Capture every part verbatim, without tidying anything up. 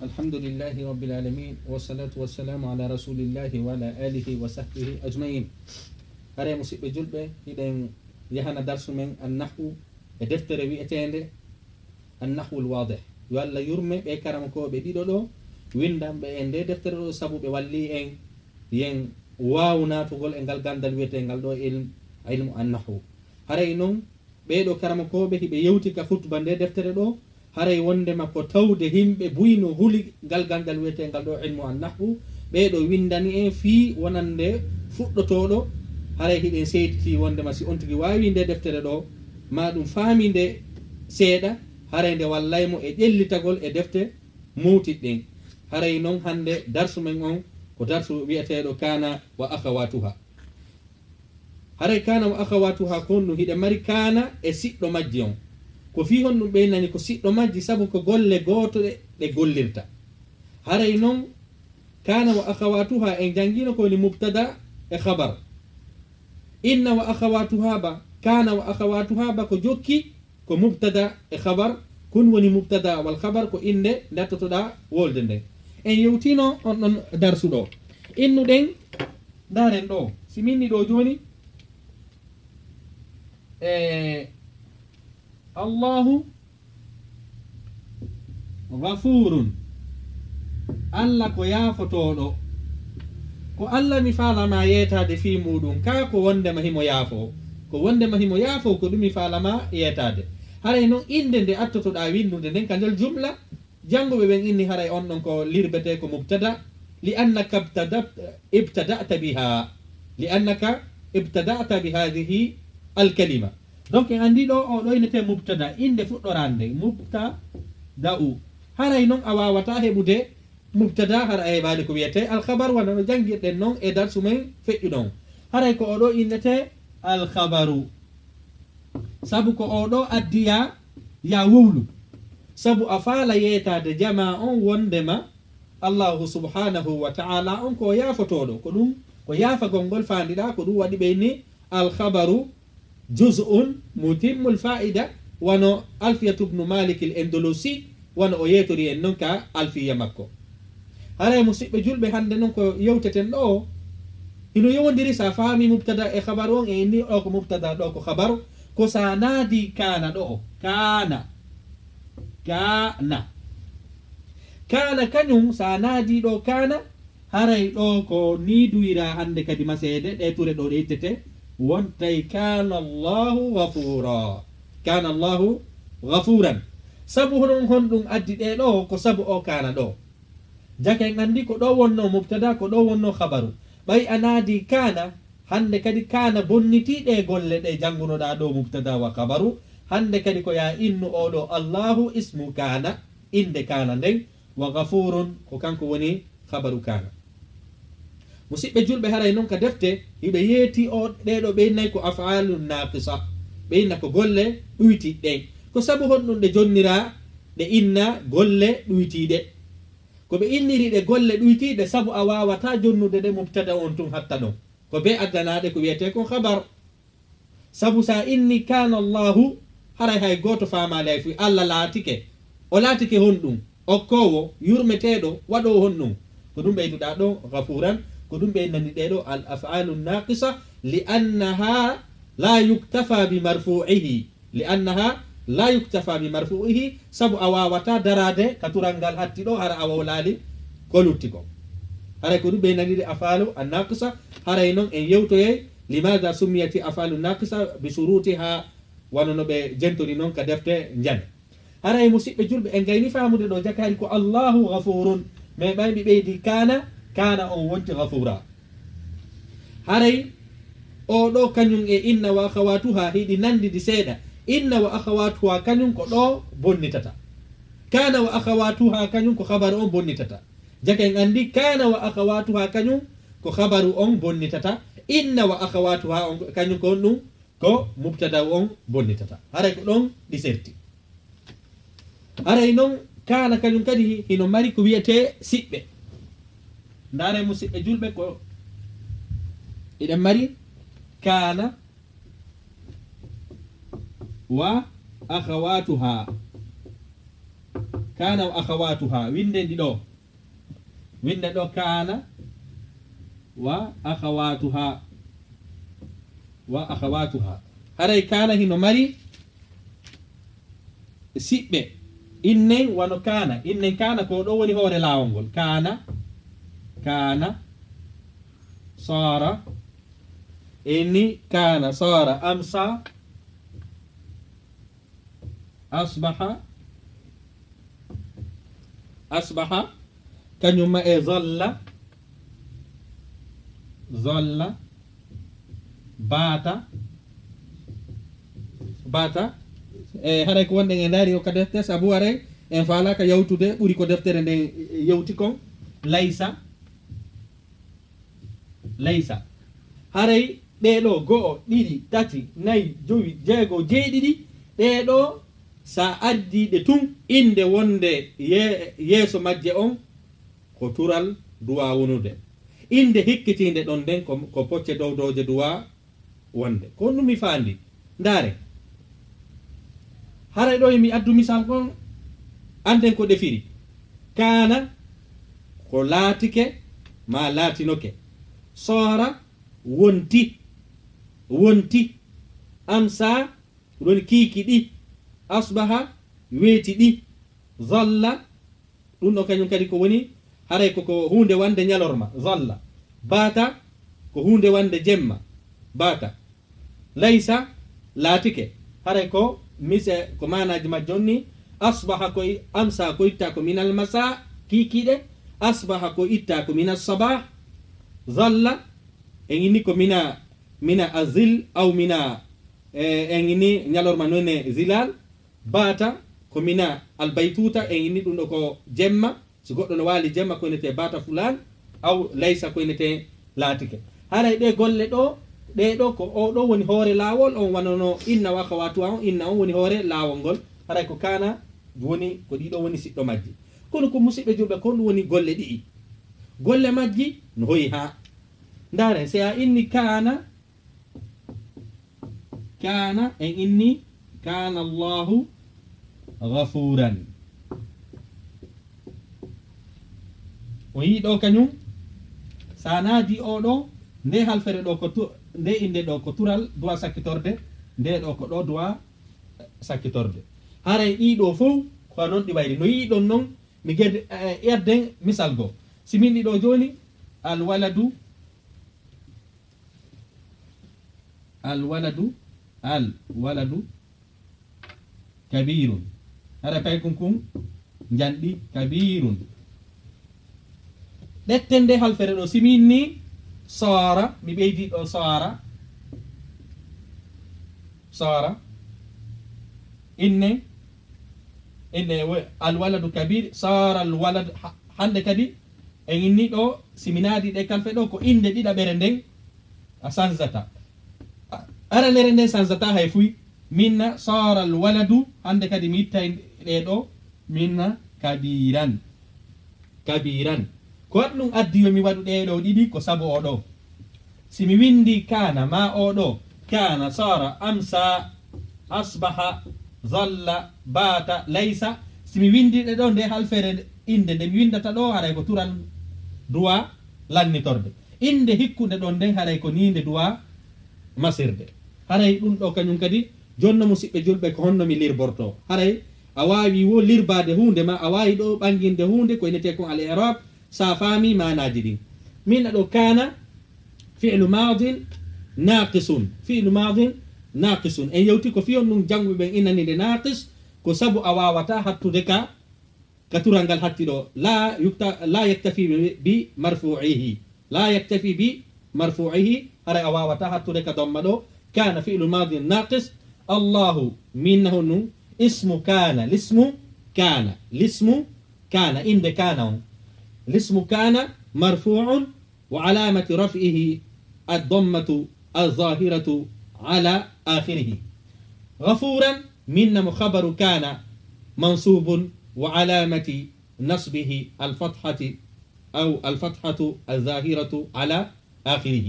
Alhamdulillahi Rabbil Alamin, wassalatu wassalamu ala Rasulillahi wa ala alihi wa sahbihi ajma'in. Hare musiɓɓe julɓe, hiɗen yahana darsu men annahwu e deftere wi'eteende Annahwul Wadih. Yo Allah yurme ɓe karamokooɓe ɗiɗo ɗo, windanɓe en nde deftere ɗo, sabu ɓe walli en yen waawu naatugol e ngal ganndal wi'eteengal ɗo ilm, ilmu annahwu. Haray non, ɓee ɗo karamokooɓe hiɓe yewti ka khutba nde deftere ɗo, haray wondema ko tawde himɓe buy no huli ngal ganndal wi'eteengal ɗo ilmu annahwu, ɓee ɗo winndani en fii wonande fuɗɗotooɗo, haray hiɗen seediti wondema si on tigi waawi nde deftere ɗo, ma ɗum faami nde seeɗa, haray nde wallay mo e ƴellitagol e defte mowtiɗɗen. Haray non hannde darsu men on ko darsu wi'eteeɗo Kana wa akhawatuha. Haray Kana wa akhawatuha ko honɗum? Hiɗen mari Kana e siɗɗo majji on. Ko fii honɗum ɓeynani ko siɗɗo majji? Sabu ko golle gooto ɗe, ɗe gollirta. Haray non Kana wa akhawatuha en janngino ko woni mubtada e khabar. Inna wa akhawatuha ba, Kana wa akhawatuha ba ko jokki ko mubtada e khabar, kun woni mubtada wal khabar ko innde nde attotoɗaa wolde nden. En yewtino on ɗon darsu ɗo. Innuɗen, ndaaren ɗo, si min ni ɗo jooni, e Allahu Ghafuurun. Alla ko yaafotooɗo. Ko Alla mi faalamaa yeetaade fii muuɗum, kaa ko wonndema himo yaafoo? Ko wonndema himo yaafoo, ko ɗum mi faalamaa yeetaade. Haray non innde nde attotoɗaa winndude nden ka nder jumla, jannguɓe ɓen inni haray on ɗon ko lirbetee ko mubtada, li annaka ibtada-, ibtada'ta biha, li annaka ibtada'ta bi hadhihi al kalima. Donc, en anndi ɗo, o ɗo innetee mubtada, innde fuɗɗoraande, mubtada'u. Haray non a waawataa heɓude mubtada, hara a heɓaali ko wi'etee al khabar, wano no janngirɗen non e darsu men feƴƴuɗo on. Haray ko o ɗo innetee al khabaru. Sabu ko o ɗo addi yaa, yaa wowlu. Sabu a faala yeetaade jamaa on wonndema Allahu subhanahu wa ta'ala on ko yaafotooɗo. Ko ɗum, ko yaafagol ngol faandiɗaa, ko ɗum waɗi ɓe inni al khabaru juz'un mutimmul fa'ida, wano Alfiyatu ibnu Malik al Andalusi, wano o yeetori en non ka Alfiya makko. Haray musiɓɓe julɓe, hannde non ko yewteten ɗo, hino yowondiri sa faami mubtada e khabaru on, e inni ɗo ko mubtada, ɗo ko khabaru, ko sa naadi Kana ɗo, Kana, Kana. Kana kañum, sa naadi ɗo Kana, haray ɗo ko nii duwiraa hannde kadi maseede, ɗe ture ɗo ɗe ittete, wontay Kana Allahu ghafuura. Kana Allahu ghafuuran. Sabu hono honɗum addi ɗe ɗo? Ko sabu o Kana ɗo. Jaka en anndi ko ɗo wonno mubtada, ko ɗo wonno khabaru. Ɓay a naadi Kana, hannde kadi Kana bonnitii ɗe golle ɗe janngunoɗaa ɗo mubtada wa khabaru. Hannde kadi ko yaa innu o ɗo Allahu ismu Kana, innde Kana nden, wa ghafuurun, ko kanko woni khabaru Kana. Musiɓɓe julɓe, haray non ka defte, hiɓe yeeti o, ɗee ɗo ɓe innay ko af'aalu naaqisa. Ɓe inna ko golle ɗuytiiɗe ɗen. Ko sabu honɗum ɗe jonniraa, ɗe inna golle ɗuytiiɗe? Ko ɓe inniri ɗe golle ɗuytiiɗe, sabu a waawataa jonnude ɗe mubtada on tun hatta ɗon. Ko bee addanaaɗe ko wi'etee kon khabar. Sabu sa inni Kana Allahu, haray hay gooto faamaali hay fuu. Alla laatike. O laatike honɗum? Okkoowo, yurmeteeɗo, waɗoowo honɗum? Ko ɗum ɓeyduɗaa ɗo, ghafuuran, ko ɗum ɓe innani ɗee ɗo al af'aalu naaqisa, li annaha la yuktafa bi marfu'ihi. Li annaha la yuktafa bi marfu'ihi, sabu a waawataa daraade ka tural ngal hatti ɗo, hara a wowlaali ko lutti ko. Haray ko ɗum ɓe innani ɗe af'aalu an naaqisa, haray non en yewtoyay limaada summiyati af'aalu naaqisa bi shuruutiha, wano no ɓe jentori non ka defte njane. Haray musiɓɓe julɓe, en gayni faamude ɗo jakaari ko Allahu ghafuurun, mais ɓay mi ɓeydi Kana, Kana on wonti ghafuura. Haray o ɗo kañum e inna wa akhawatuha hiɗi nanndidi seeɗa. Inna wa akhawatuha kañum ko ɗo bonnitata. Kana wa akhawatuha kañum ko khabaru on bonnitata. Jaka en anndi Kana wa akhawatuha kañum ko khabaru on bonnitata. Inna wa akhawatuha on kañum ko on ɗum ko mubtada on bonnitata. Haray ko ɗon ɗi serti. Haray non Kana kañum kadi hino mari ko wi'etee siɓɓe. Ndaare musiɓɓe julɓe, ko hiɗen mari Kana wa akhawatuha. Kana wa akhawatuha. Winden ɗi ɗo. Winden ɗo kana wa akhawatuha. Wa akhawatuha. Haray kana hino mari siɓɓe. Innen wano kana. Innen kana ko ɗo woni hoore laawol ngol. Kana. Kana. Sara. Inni kana. Sara. Amsa. Asbaha. Asbaha. Kañum ma e zalla. Zalla. Baata. Baata. E haray ko wonɗen e ndaari o ka defte, sabu haray en faalaaka yawtude ɓuri ko deftere nden yewti kon. Laysa. Laysa. Haray ɗee ɗoo, go'o, ɗiɗi, tati, nayi, jowi, jeego, jeeɗiɗi, ɗee ɗoo, sa ardii ɗe tun, innde wonnde ye-, yeeso majje on, ko tural duwaa wonude. Innde hikkitiinde ɗon nden ko, ko pocce dowdooje duwaa wonde. Ko honɗum mi faandi? Ndaare. Haray ɗoo e mi addu misal kon, annden ko ɗe firi. Kaana, ko laatike, maa laatinoke. Soora, wonti. Wonti. Amsa, woni kiikiɗi. Asbaha, weetiɗi. Zalla, ɗum ɗo kañum kadi ko woni, haray ko, ko huunde wonde ñalorma, zalla. Baata, ko huunde wonde jemma, baata. Laysa, laatike, haray ko mise, ko maanaaji majje on ni, asbaha ko i-, amsa ko itta ko minal masa, kiikiiɗe, asbaha ko itta ko minas sabah, zalla, en inni ko mina, mina azil, aw mina, eh, en inni ñalorma noone zilal, Baata ko mina albaytuuta, en inni ɗum ɗo ko jemma. Si goɗɗo no waali jemma, ko innetee baata fulaan, aw laysa, ko innetee laatike. Haray ɗee golle ɗoo, ɗee ɗoo ko oo ɗoo woni hoore laawol on, wano no inna wa akhawatuha on, inna on woni hoore laawol ngol. Haray ko kaana woni, ko ɗii ɗoo woni siɗɗo majji. Kono ko musiɓɓe julɓe, ko ɗum woni golle ɗiɗi. Golle majji no hoyi haa. Ndaare, si a inni kaana, Kaana, en inni, kaana Allahu ghafuuran. O yii ɗoo kañum, sa naadi oo ɗoo, nde halfere ɗoo ko tu-, nde innde ɗoo ko tural duwa sakkitorde, nde ɗoo ko ɗoo duwa sakkitorde. Haray ɗii ɗoo fow, ko non ɗi wayri. No yii ɗon non, mi ged-, eh, ƴadden misal goo. Si min ɗii ɗoo jooni, al waladu, Al waladu, al waladu kabiirun. Hara paykun kun njanɗi kabiirun. Ɗetten nde halfere ɗoo, si mi inni soora, mi ɓeydi ɗoo soora. Soora. Inne, inne wo-, al waladu kabiir, soora al walad, ha-, hannde kadi, En inni ɗoo, si mi naadi ɗe kalfe ɗoo, ko innde ɗiɗaɓere nden a sanzata. A-, aranere nden sanzata hay fuy. Minna sooral waladu, hannde kadi mi ittay ɗee ɗoo, minna kabiiran. Kabiiran. Ko waɗi ɗum addi yo mi waɗu ɗee ɗoo ɗiɗi, ko sabu oo ɗoo. Si mi winndi kaana, maa oo ɗoo, kaana, saara, amsa, asbaha, zalla, baata, laysa. Si mi winndi ɗe ɗoo, nde halfere innde nde mi winndata ɗoo, haray ko tural duwa lannitorde. Innde hikkunde ɗon nden, haray ko nii nde duwa masirde. Haray ɗum ɗoo kañum kadi, jonno musiɓɓe julɓe, ko honno mi lirbortoo? Haray a waawi wo lirbaade huunde ma, a waawi ɗoo ɓannginde huunde, ko innetee kon al-i'raab, Sa faami maanaaji ɗin. Min ɗoo kaana fi'lu maadin naaqisun. Fi'lu maadin naaqisun. En yewti ko fiyon ɗum jannguɓe ɓen inani nde naaqis, ko sabu a waawataa hattude ka, ka tural ngal hatti ɗoo. Laa yukta-, laa yaktafi bi, bi marfuu'ihi. Laa yaktafi bi marfuu'ihi. Haray a waawataa hattude ka damma ɗoo. Kaana fi'lu maadin naaqis. Allaahu min na honɗum. Ismu kaana. Lismu kaana. Lismu kaana. Innde kaana on. Lismu kaana marfuu'un وعلامة رفعه الضمة الظاهرة على آخره. غفورا من خبر كان منصوب وعلامة نصبه الفتحة أو الفتحة الظاهرة على آخره.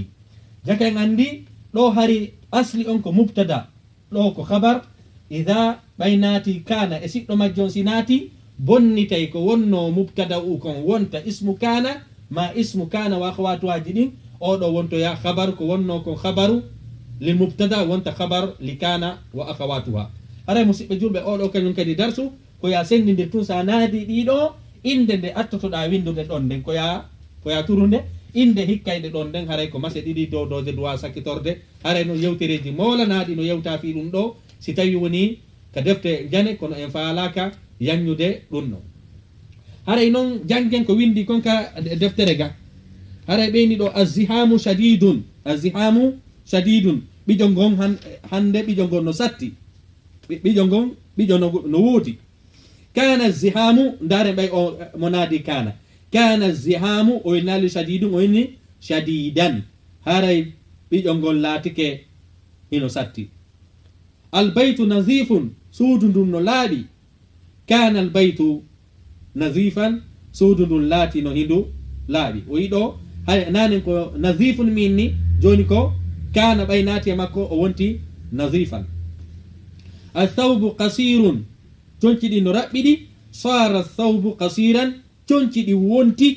Jaka en anndi ɗoo hari asli on ko mubtada, ɗoo ko khabar. Idaa ɓay naati kaana e siɗɗo majjo on si naati, bonnitay ko wonnoo mubtada'u kon wonta ismu kaana, ma ismu kaana wa akhawatuhaaji ɗin, oo ɗoo wontoya khabar, ko wonnoo kon khabaru lil mubtada wonta khabar li kaana wa akhawatuha. Haray musiɓɓe julɓe, oo ɗoo kañum kadi darsu, ko ya senndindir tun sa naadi ɗii ɗoo, innde nde attotoɗaa winndude ɗon nden, ko ya, ko ya turu nde, innde hikkayɗe ɗon nden, haray ko mase ɗiɗi dowdooje duwa sakkitorde, haray no yewtereeji moolanaaɗi no yewta fii ɗum ɗoo, si tawii wonii ka defte njane, kono en faalaaka yaññude ɗum ɗoo. Haray non janngen ko winndi kon ka de-, deftere ga. Haray ɓeyni ɗoo, "Azzihaamu shadiidun, azzihaamu shadiidun." Ɓijo ngon han-, hannde ɓijo ngon no satti. Ɓi-, ɓijo ngon, ɓijo no, no woodi. "Kaana azzihaamu", ndaaren ɓay o, mo naadi kaana. "Kaana azzihaamu", o innaali shadiidun, o inni shadiidan. Haray ɓijo ngon laatike hino satti. "Albaytu naziifun", suudu ndun no laaɓi. "Kaana albaytu naziifan", suudu ndun laati no hindu laaɓi. O yiɗo, hay naanen ko naziifun mi inni, jooni ko kaana ɓay naati e makko, o wonti naziifan. "Athawbu qasiirun", conci ɗi no raɓɓiɗi. "Saara athawbu qasiiran", conci ɗi wonti,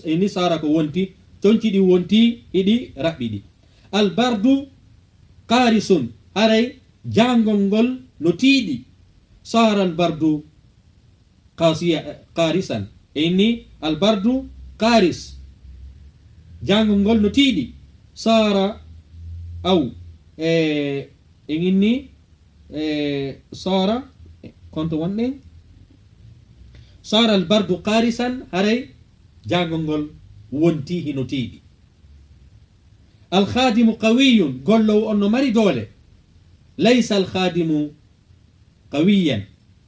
e ni saara ko wonti, conci ɗi wonti hiɗi raɓɓiɗi. "Albardu qaarisun", haray jaangol ngol no tiiɗi. "Saara albardu qaasiya-, qaarisan", e inni albardu qaaris, jaangol ngol no tiiɗi. "Saara", aw, e, en inni, e, "Saara", konto wonɗen, "Saara albardu qaarisan", haray jaangol ngol wonti hino tiiɗi. "Alkhaadimu qawiyyun", golloowo on no mari doole. "Laysa alkhaadimu qawiyyan",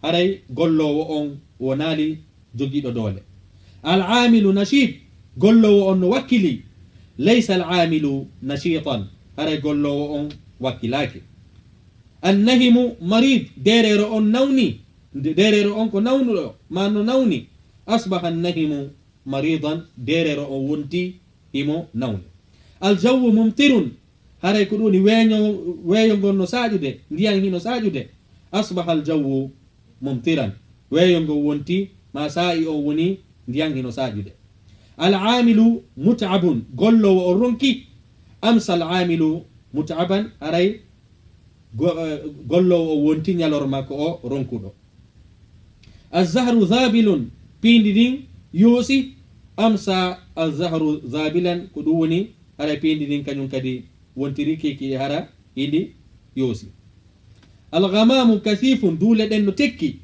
haray golloowo on wonaali jogiiɗo doole. "Al-aamilu nashiit", golloowo on no wakkili. "Laysa al-aamilu nashiitan", haray golloowo on wakkilaaki. "An-nahimu mariid", deereero on nawni, deereero on ko nawnuɗo, maa no nawni. "Asbaha an-nahimu mariidan", deereero on wonti himo nawni. "Al-jawwu mumtirun", haray ko ɗum woni weeyo, weeyo ngon no saaƴude, ndiyan hino saaƴude. "Asbaha al-jawwu mumtiran", weeyo ngon wonti, ma saa'i on woni ndiyan hino saaƴude. "Al-aamilu mut'abun", golloowo on ronki. "Amsa al-aamilu mut'aban", haray go-, eh, golloowo o wonti ñalorma ko o ronkuɗo. "Azzahru zaabilun", piindi ndin yoosi. "Amsa azzahru zaabilan", ko ɗum woni hara piindi ndin kañum kadi wontiri kiki hara hindi yoosi. "Alghamaamu kasiifun", duule ɗen no tekki.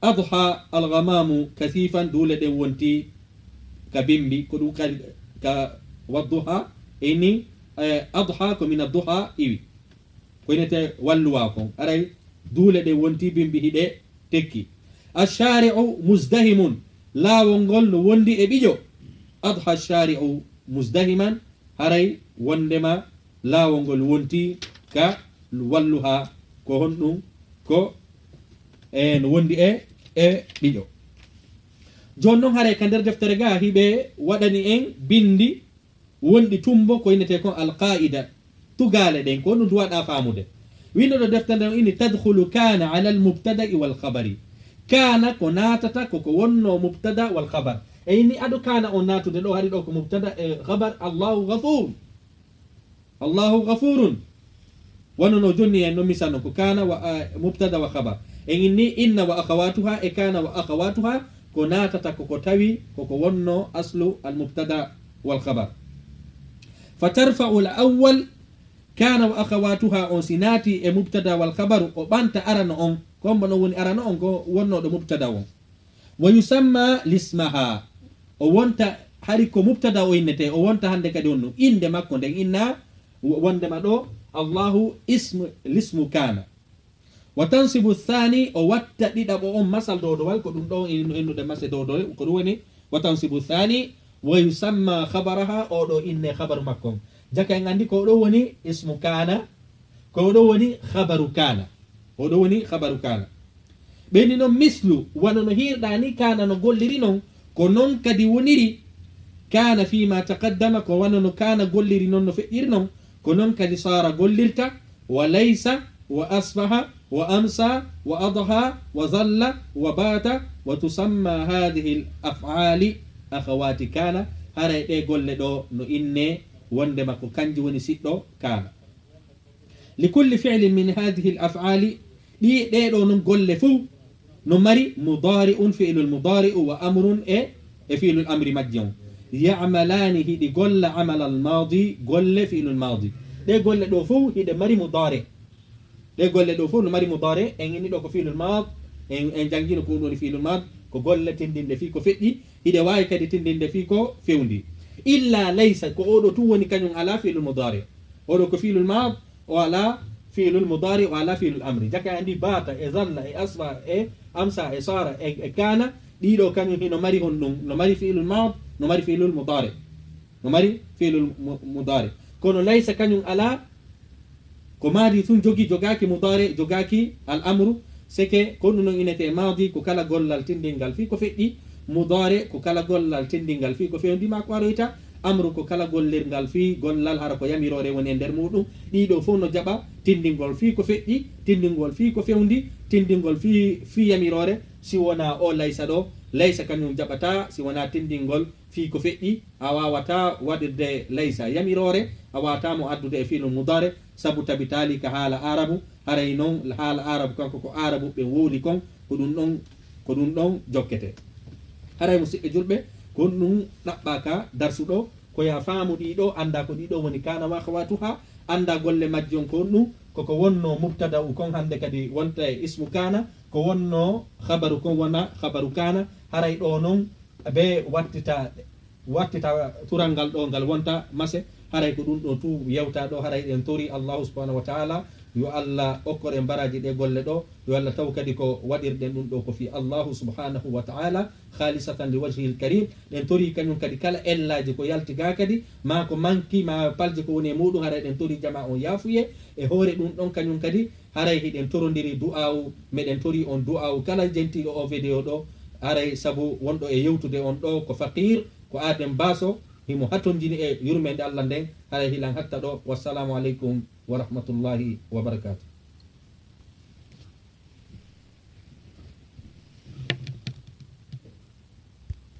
"Adha alghamaamu kasiifan", duule ɗen wonti ka bimbi, ko ɗum kadi ka wadduha, e ni, eh, adha ko min adduha iwi. Ko inete walluwa kon. Aray duule ɗe wonti bimbi hiɗe tekki. "Ash-shaari'u muzdahimun", laawol ngol no wondi e ɓiƴo. "Adha ash-shaari'u muzdahiman", haray wondema laawol ngol wonti ka walluha. Ko honɗum? Ko e no wondi e, e ɓiƴo. Jooni non haray ka nder deftere ga hiɓe waɗani en bindi wonɗi tumbo ko innetee kon alqaa'ida, tugaale ɗen, ko ɗum duwaɗaa faamude. Winndo ɗo deftere nden inni, "Tadkhulu kaana ala al-mubtada'i wal khabari." Kaana ko naatata ko ko wonno mubtada wal khabar. E inni ado kaana on naatude ɗo, hari ɗo ko mubtada e khabar, "Allahu ghafuur." "Allahu ghafuurun." Wano no jonni en no misano ko kaana wa, a, mubtada wa khabar. En inni inna wa akhawatuha e kaana wa akhawatuha ko naatata ko ko tawi ko ko wonno aslu al mubtada wal khabar. "Fa tarfa'u al awwal", kaana wa akhawatuha on si naati e mubtada wal khabaru, o ɓanta arano on, ko hombo no woni arano on? Ko wonno ɗo mubtada on. "Wa yusamma lismaha", o wonta hari ko mubtada o innete, o wonta hande kadi on no innde makko nden inna, wo-, wondema ɗo, "Allahu ismu, lismu kaana." "Wa tansibu thani", o watta ɗiɗaɓo on masal dowdowal, ko ɗum ɗo innu-, innuɗe mase dowdowal, ko ɗum woni, "Wa tansibu thani, wa yusamma khabaraha", o ɗo inne khabaru makko on. Jaka en andi ko ɗo woni ismu kaana, ko ɗo woni khabaru kaana. O ɗo woni khabaru kaana. Ɓeyni non mislu, wano no hiirɗa ni kaana no golliri non, ko non kadi woniri. "Kaana fii ma taqaddama", ko wano no kaana golliri non no feƴƴiri non, ko non kadi saara gollirta. "Wa laysa, wa asbaha, وأمسى وأضحى وظل وبات وتسمى هذه الأفعال أخوات كان. Haray ɗee golle ɗoo no innee wonndema ko kanji woni siɗɗo kaana. لكل فعل من هذه الأفعال, ɗii ɗee ɗoo non golle fow no mari مضارع, فعل المضارع وأمر e, e فعل الأمر majji on. يعملان, hiɗi golla عمل الماضي, golle فعل الماضي. Ɗee golle ɗoo fow hiɗe mari مضارع. Ɗee golle ɗoo fow no mari مضارع. En inni ɗoo ko فعل الماض, en, en janngino ko ɗum woni فعل الماض, ko golle tinndinde fii ko feƴƴi, hiɗe waawi kadi tinndinde fii ko fewndi. إلا ليس, ko oo ɗoo tun woni kañum alaa فعل المضارع. Oo ɗoo ko فعل الماض, o alaa فعل المضارع, o alaa فعل الأمر. Jaka anndi بات e ظل e أصبح e أمسى e صار e, e كان, ɗii ɗoo kañum hino mari honɗum, no mari فعل الماض, no mari فعل المضارع. No mari فعل الم-, مضارع. Kono ليس kañum alaa, ko ماضي tun jogii, jogaaki مضارع, jogaaki الأمر, seke ko ɗum non innetee ماضي, ko kala gollal tinndingal fii ko feƴƴi, مضارع, ko kala gollal tinndingal fii ko fewndi maa ko aroyta, أمر, ko kala gollirngal fii gollal hara ko yamiroore woni e nder muuɗum. Ɗii ɗoo fow no jaɓa tinndingol fii ko feƴƴi, tinndingol fii ko fewndi, tinndingol fii, fii yamiroore, si wonaa oo ليس ɗoo. ليس kañum jaɓataa si wonaa tinndingol fii ko feƴƴi, a waawataa waɗirde ليس yamiroore, a waawataa mo addude e فعل المضارع, sabu tabitaali ka haala Aarabu, haray non haala Aarabu kanko ko Aarabuɓe wowli kon, ko ɗum ɗon, ko ɗum ɗon jokketee. Haray musiɓɓe julɓe, ko ɗum ɗaɓɓaa ka darsu ɗoo, ko yo a faamu ɗii ɗoo, anndaa ko ɗii ɗoo woni كان وأخواتها, anndaa golle majji on ko honɗum, ko ko wonnoo mubtada'u kon hannde kadi wonta e ismu كان, ko wonnoo khabaru kon wona khabaru كان, haray ɗoo non bee wattita, wattita tural ngal ɗoo ngal wonta mase, haray ko ɗum ɗoo tun yewtaa ɗoo, haray ɗen torii Allaahu subhaanahu wa ta'aalaa yo Alla okkor en baraaji ɗee golle ɗoo, yo Alla taw kadi ko waɗirɗen ɗum ɗoo ko fii Allaahu subhaanahu wa ta'aalaa, خالصة لوجهه الكريم. Ɗen torii kañum kadi kala ellaaji ko yalti gaa kadi, maa ko manki, maa palji ko woni e muuɗum, haray ɗen torii jamaa on yaafuyee. E hoore ɗum ɗon kañum kadi, haray hiɗen torondiri du'aawu, meɗen torii on du'aawu kala jentiiɗo oo video ɗoo, haray sabu wonɗo e yewtude on ɗoo ko faqiir, ko aaden baaso, himo hatonjini e yurmeende Alla nden, haray hilan hatta ɗoo. Wassalaamu aleykum wa rahmatullaahi wa barakaatuh.